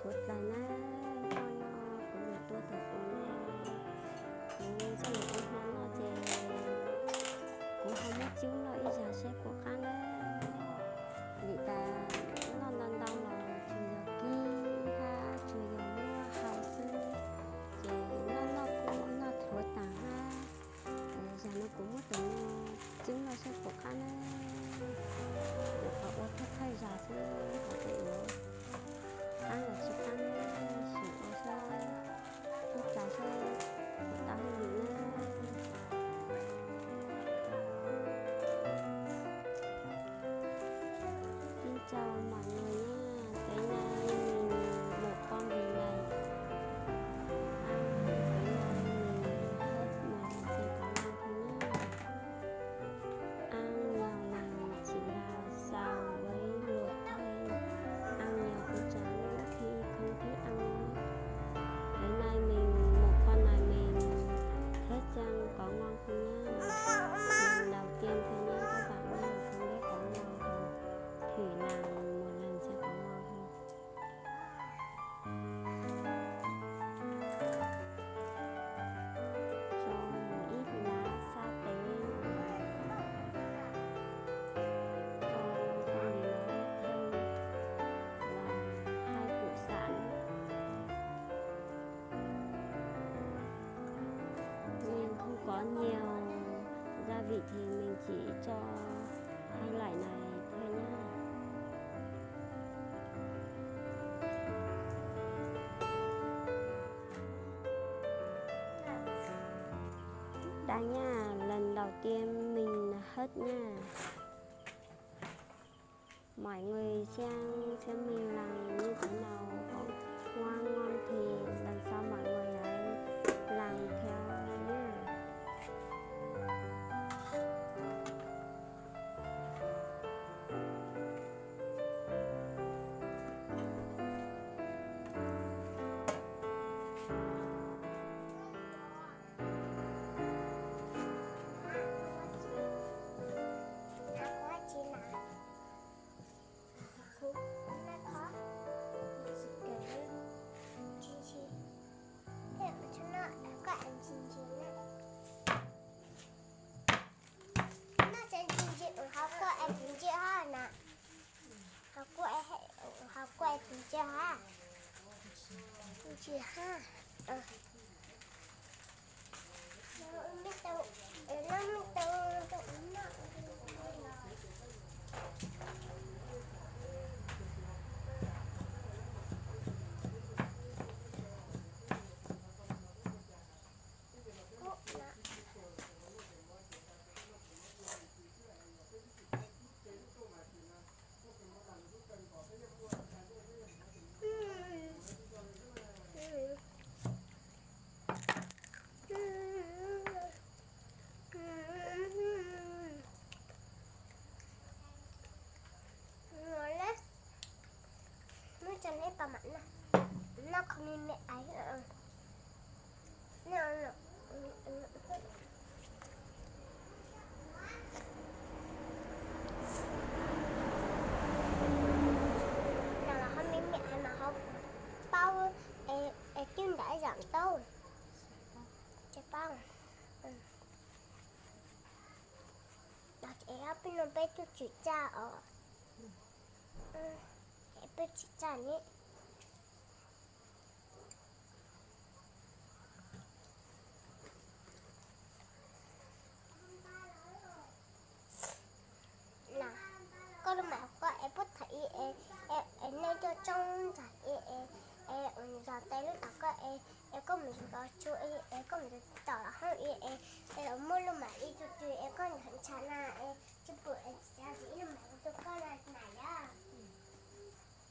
Ua dlaim na, noj no kuv yuav tua thaum ub na, kuv txoj lus ua hmo noj ces kuv ho muab cwb noj ib zaug seb puas qab na. Vim tas noj ntau ntau los tsuas yog kib hab tsuas yog muab hau xwb, ces noj noj kuj noj thuav taag hab. Zag no kuv muab tus no cwb noj seb puas qab na. Kuv qhov ua thawj thawj zag xwb, qhov twg yuav qab los tsis qab na, sim ua seb ib plag seb puas tau hauj lwm na. Xin chào mọi người nha. Tối nay mình một con gì này. Ăn tối nay mình hết món gì có ngon không nhá. Ăn nhiều mà chỉ là xào với luộc thôi. Ăn nhiều cũng chán khi không thích ăn. Tối nay mình một con này mình hết xem có ngon không nhá. Lần đầu tiên thôi nhá các bạn nha, không biết có ngon không. Thử làm một lần xem có ngon không. Cho một ít lá sa tế, cho con này nó thơm và hai củ sả nữa. Mình không có nhiều gia vị thì mình chỉ cho hai loại này thôi nhá. Đây nha, lần đầu tiên mình hết nha. Mọi người xem xem mình làm như thế nào, có ngon ngon thì lần sau mọi người hãy làm theo nhé. Noj tso neb pab mam noj, noj qhov me me aiv. Noj los qhov me me aiv mas ho paub, es cwb nram zam ntaub, tsis paub. Peb no peb twb tsis txaj os, peb tsis txaj ne. Koj lub mam koj es puab tham ib, es nej coj tsoob ntag ib, es zos tes lub tom koj es, es koj mus zos tod tsuag ib, es koj mus tom hoob ib, es muab lub mam ib tug twg es koj ntshav na, es tsis pum es tsis txav ib lub mam ua rau koj na yom.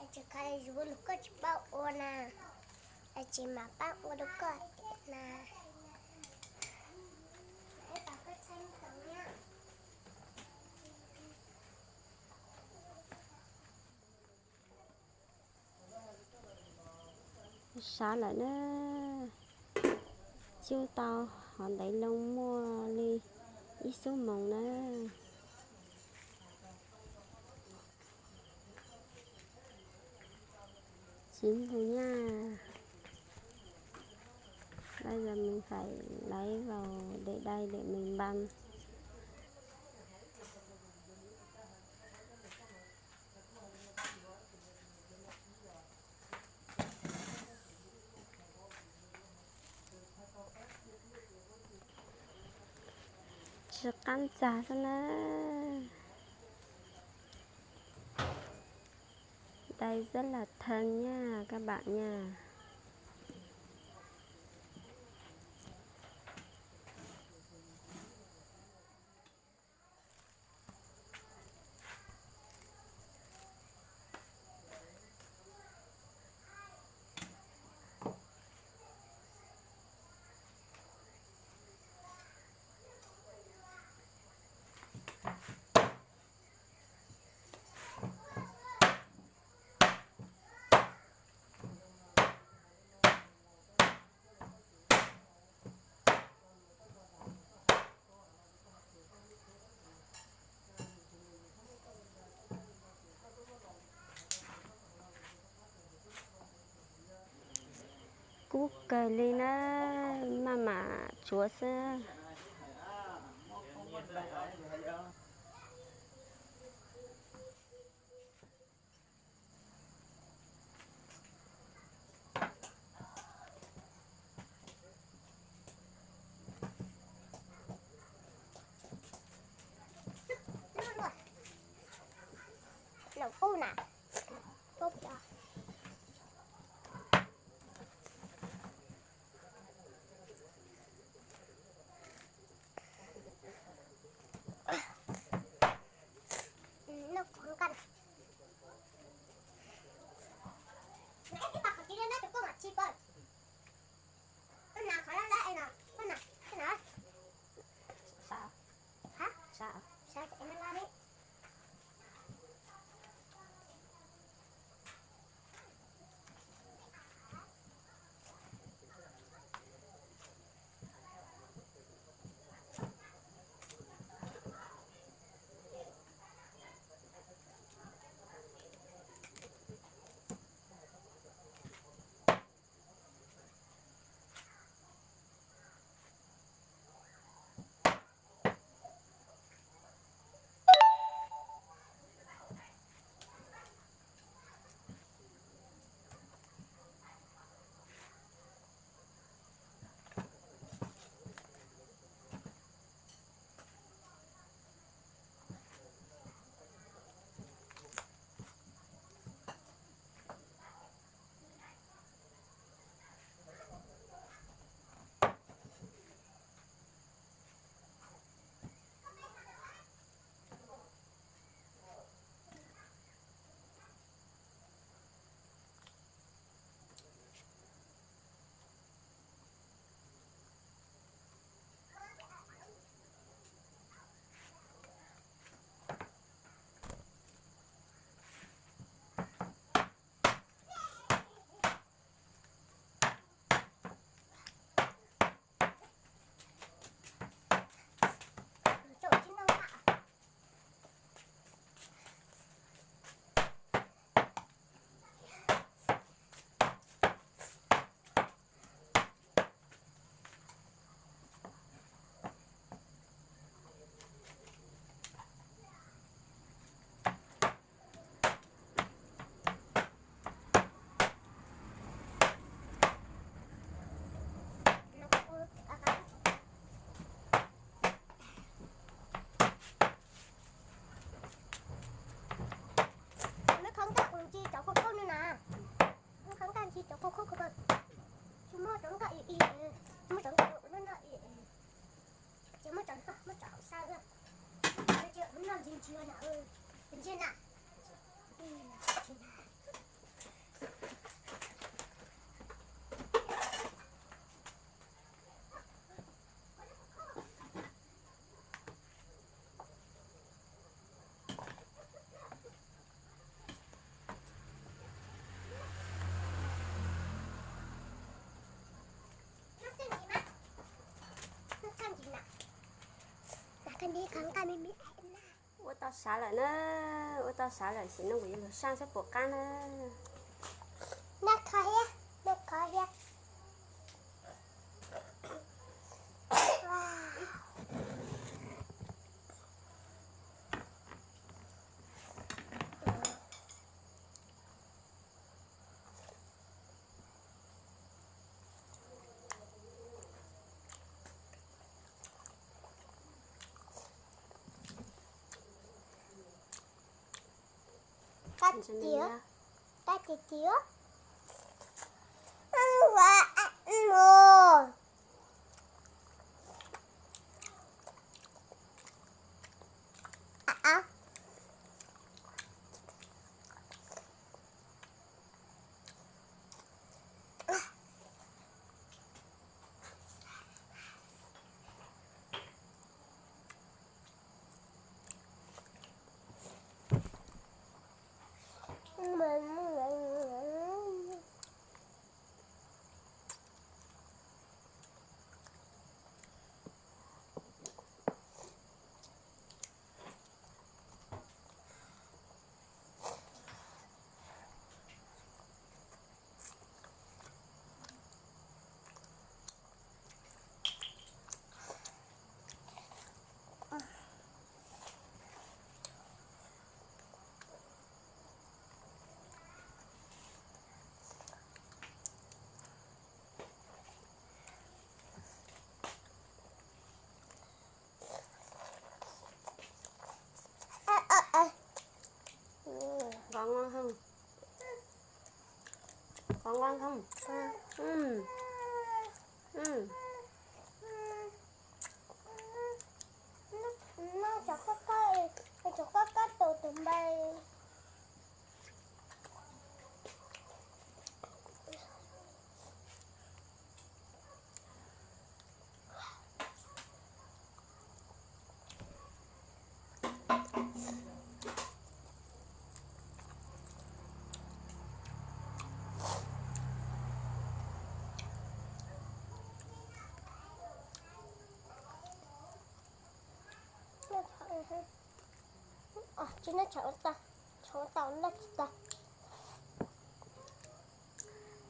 Es tsis khav es yuav lug koj tsis paub ua na, es tsis mam pab ua rau koj na. Sab lawm na, cub tau hov ntev loo muaj li ib xuab moos na. Ib ntug nyaj, bây giờ mình phải lấy vào để đây để mình băm. Tsis qab ntxag xwb na. Đây rất là thơm nha các bạn nha. Kub kawg li na, maj mam tsuav xwb. Muab qhov nkaj ua ntsis cov khov khaub no na. Muab qhov nkaj ntsis cov khov khaub ko. Tsis muab cov nkaj ib ib, tsis muab cov nkaj ua noj noj ib, ces muab cov, muab cov hauv xab, muab cov noj ntsis ntsis na, ntsis na. Ua tau sav lawm na, ua tau sav lawm sim no kuv yuav lug saib saib puas qab na. Nab Cia, tab cia cia. Qos nqos, qos nqos. Noj cov kab, cov kab kab tus tus npai.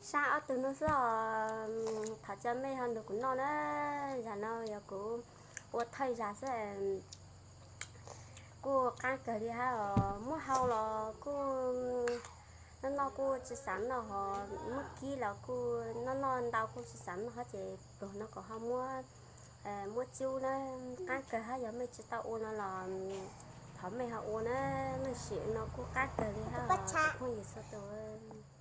Sab ob tug no xwb os, thov coj mej ho nrog kuv noj na. Zag no yog kuv ua thawj zag xwb. Kuj qaab kawg li hab os, muab hau los kuj noj noj kuj tsi xav noj hos, muab kib los kuj noj noj ntau kuj tsi xav noj hab ces pluag no kom ho muab, muab cub na. Qaab kawg hab, yog mej tsi tau ua no los thov mej ho ua na, mej sim no kuj qaab kawg li hab os phooj ywg txhua tus.